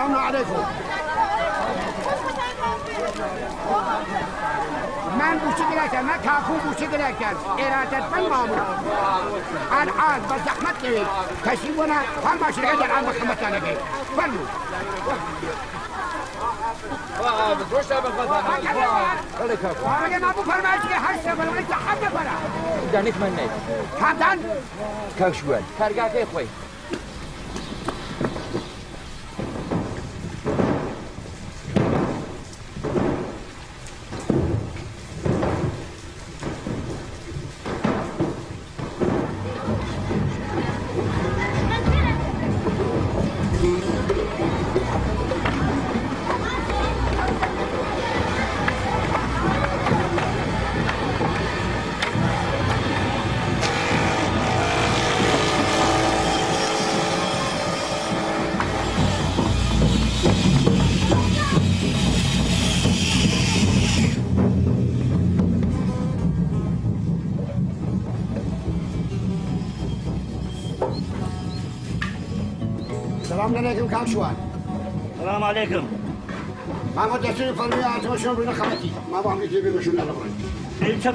سلام علیکم. من بوچه من کاکو بوچه گرفتم ارادت من مامور الان با زحمت نوید تشریف ونه فرما شرکت الان به خدمتتان بید فرمود. کارگاکەی خۆی. السلام عليكم كاك شوان. السلام عليكم. ما مدتني فرمي شنو بنا خمتي ما بعمل كيف شنو انا بري.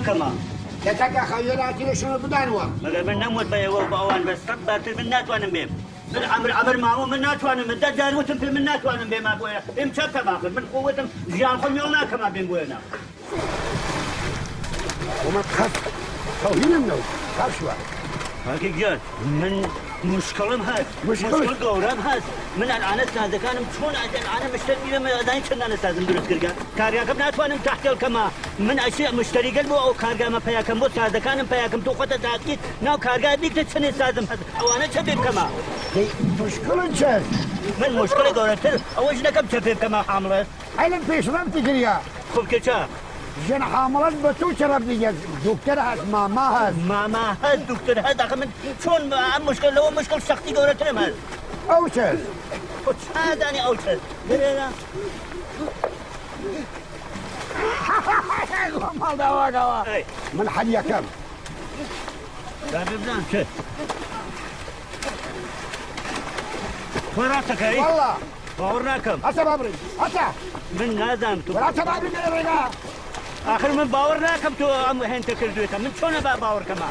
كما تتكا خيراتي شنو بدانوا. مگر من نموت بيا باوان بس صد من ناتوان بيم. من عمر عمر ما من ناتوان من دجال وتم في من ناتوان بيم ابويا. ام كما من قوتهم جان خم يوم كما بين بوينا. وما تخاف توهين منو كاك شوان. هاكي من مشكلم هاد مشكل گەورەم هەست من ئەلعانە سازەکانم چۆن ئەلعانە مشتری لەمە ئەدانی چەندانە سازم دروست کردگە کارگاکەم ناتوانم تەحتێل کەمە من ئەشێ مشتریگەل بۆ ئەو کارگامە پیاکەم بۆ سازەکانم پیاکەم تۆ خۆتە تاکیت ناو کارگا بیکتە چەندێ سازم هەست ئەوانە چە پێ بکەمە؟ مشکلت چەس؟ من مشکلی گەورەتر ئەوەش نەکەم چە پێ بکەمە حامڵە ئەلم پێشڕەم تگریا خب کێچە؟ ژن حامڵت بە تو چرب دیگە دکتۆر هەست ماما هەست ماما هەست دکتۆر هەست ئاخە من چۆن ئەم مشکل لەوە مشکل سەختی گەورەترم هەست ئەو چەس؟ خۆ چادانی ئەو چەس؟ بێنە ماڵ داواکەوە من حەل یەکەم بزانم چ خۆ ڕاستەکەی؟ والله باوەڕ ناکەم هەسە بابڕی هەسە من نازانم تو وڵاتە بابڕی بێنە ڕێگا. آخر من باوەڕ ناکەم تۆ ئەم هێنتە کردوێتە من چۆنە با باوەڕکەمە؟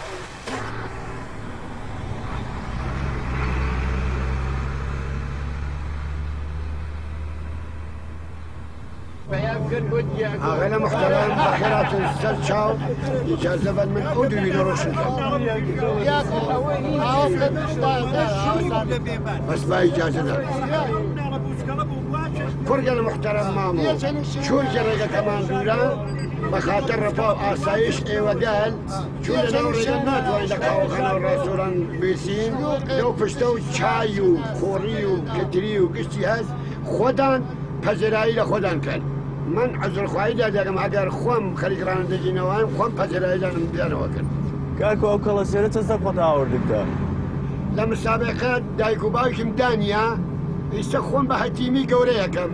آقای محترم بخیرات سر چاو اجازه بد من او دوینه روشن بس با اجازه دار فرق المحترم مامو شو جرقة كمان دوران بخاطر رفاه آسایش ئێوە گەل چون لەناو ڕێگە ناتوانین لە قاوەخانە و ڕێستۆران بێسین لەو پشتە و چای و خۆڕی و کتری و گشتی هەست خۆتان پەزێرایی لە خۆتان کەن. من عذرخواهی دەکەم ئەگەر خۆم خەریک ڕانندەگینەوەم خۆم پەزێرایی دانم بیانەوە کرد. کاکۆ ئەو کەڵەسێرە چەند خۆت ئاوردتە؟ لە مسابقە دایک و باوکم دانیە ئێستا خۆم بە هەتیمی گەورەیەکەم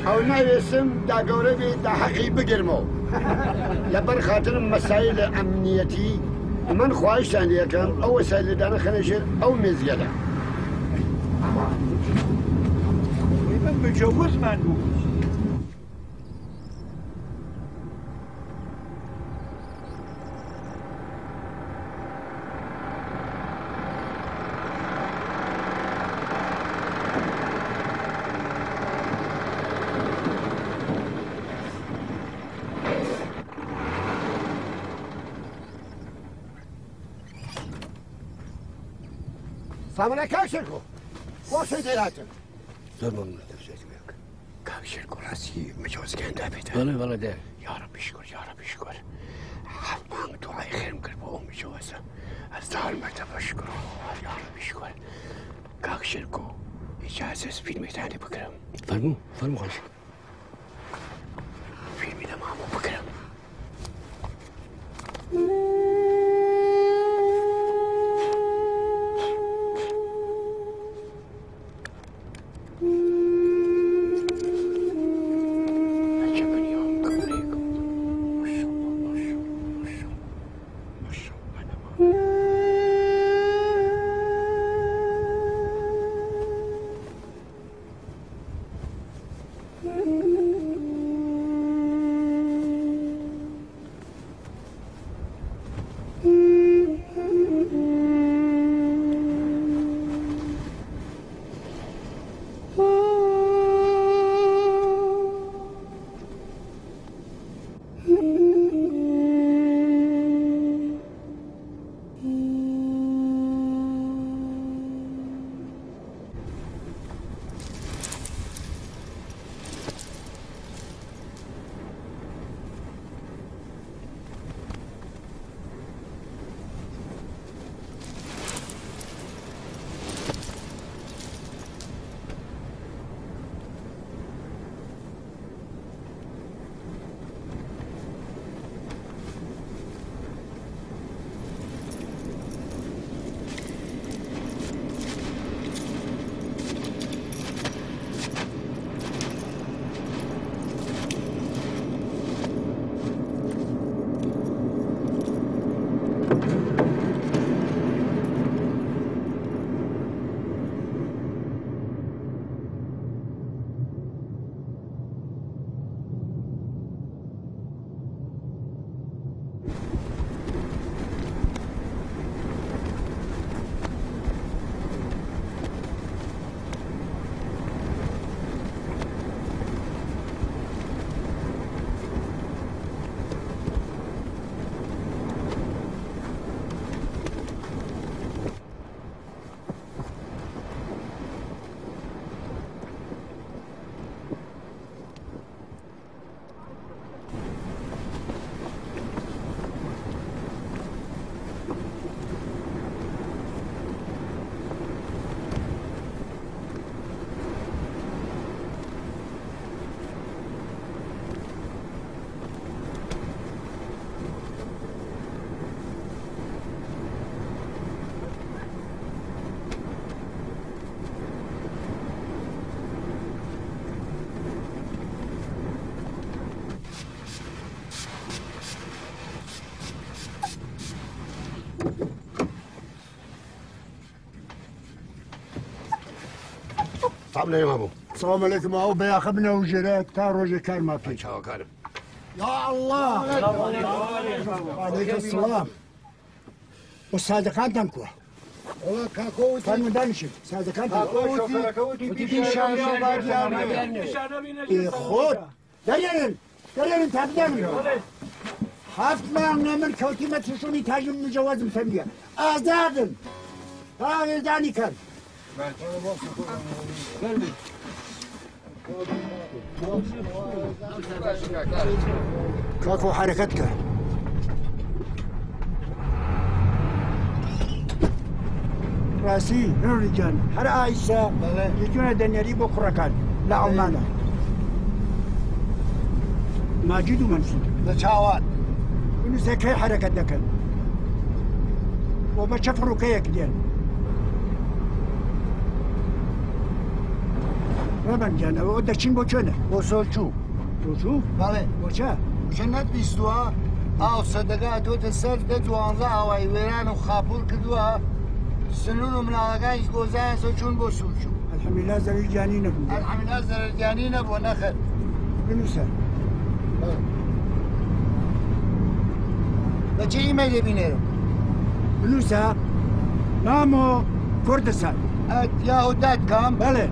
ئەو ناوێسم دا گەورە بێ دا حەقی بگرمەوە. لەبەر خاترم مەسایل ئەمنیەتی من خواهشتان لێکەم ئەو وەسایلدانە خەنەژێر ئەو مێزگەلە. من مجوزمان بوو. سامانه کاک شێرکۆ خۆشی دێراتن. زۆر مەمنونە دەبزێتم یەک کاک شێرکۆ ڕاستی مەجەوزەکەیان دابێتە. بەڵێ بەڵێ دێ. یا ڕەبی شکر یا ڕەبی شکر. حەفت مانگ دوعای خێرم کرد بۆ ئەو مەجەوەزە هەزار مەرتەبە شکر یا ڕەبی شکر. کاک شێرکۆ ئیجازە فیلمێتانی بکرم. فەرموو فەرموو خۆش. فیلمی لە مامۆ بکرم. سلام عليكم ابو. السلام عليكم او بياخذنا وجرات تا روجي كان ما في. شاوكارم. يا الله. عليك السلام. والصادقان تنكوه. والله كاكو كان مدانشي صادقان تنكوه. خود دارين دارين تابدان. هفت مانگ من كوتي ما تشوني تاجم مجوز مسمية. آزادن. هذا داني كان. كاكو حركتك راسي رجال هر عايشة يجونا دنياري بو كركان لا عمانا ماجد ومنصور لشاوان ونسكي حركتك وما شفروا كيك ديال ڕەبەن گیان ئەوە دەچین بۆ کوێنە؟ بۆ سۆرچوو. سۆرچوو؟ بەڵێ. بۆ چە؟ چە نەتبیستووە ئاو سەدەکە هاتووەتە سەر دە دوانزە ئاوای وێران و خاپوور کردووە سنوور و مناڵەکانیش گۆزایان سۆ چوون بۆ سوورچوو. الحەمدللا زەرەر گیانی نەبوو. الحەمدللا زەرەر گیانی نەبووە نەخێر. بنووسە. بە چه ئیمەیلێ بینێرم؟ بنووسە مامۆ کوردستان. یاهوو دات کام؟ بەڵێ.